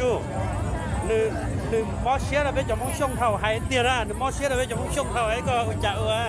Nws, nws mob siab rau peb cov Hmoob Xyooj dhau, hais tiag na, nws mob siab rau peb cov Hmoob Xyooj dhau, es koj ua cas ua?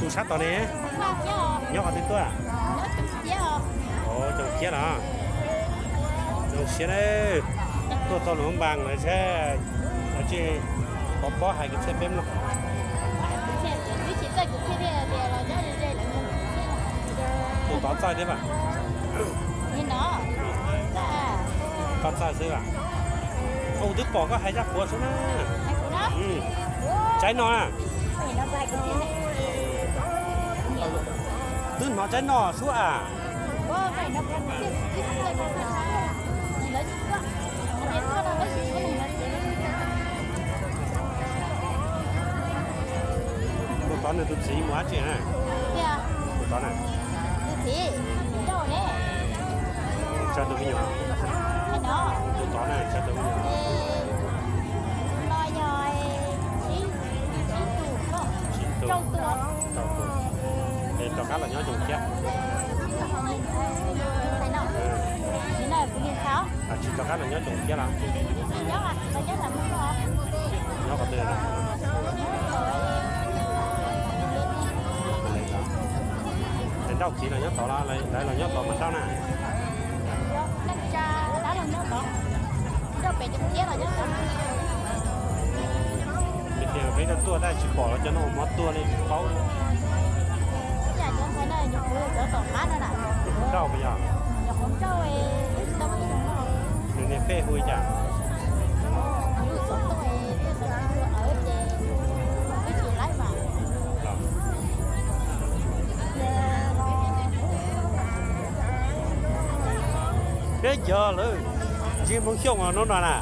Sab tod ne, nyob qhov twg tuaj? Ov, Coom Ciab los? Zoo siab na, tuaj txog Luam Npas lawm saib, tsis pov pob hais kwv txhiaj peb mloog. Tus tod txawj thiab mas. Koj txawj xwb as. Ua twb pom koj hais zaj puav xwb na. Tsaib no na. Twb hnov tsaib no xwb as. Tus tod nws tus txiv mus dab tsi na? Tus tod na. Tsawg tus me nyuam? Tus tod na, tsawg tus me nyuam? Rau tus, rau tus. Es rov qab los nyob Coom Ciab? Tsis rov qab los nyob Coom Ciab los? Nyob qhov twg? Es Nrauj txiv los nyob tod los lawv los nyob tod mas Nrauj na? Tias peb tuaj tuaj tab sis tsis pom los cov no ua mov tuag li tsis paub. Nws niag pej hu li cas? Peb cov lawv ntsib Hmoob Xyooj no no na.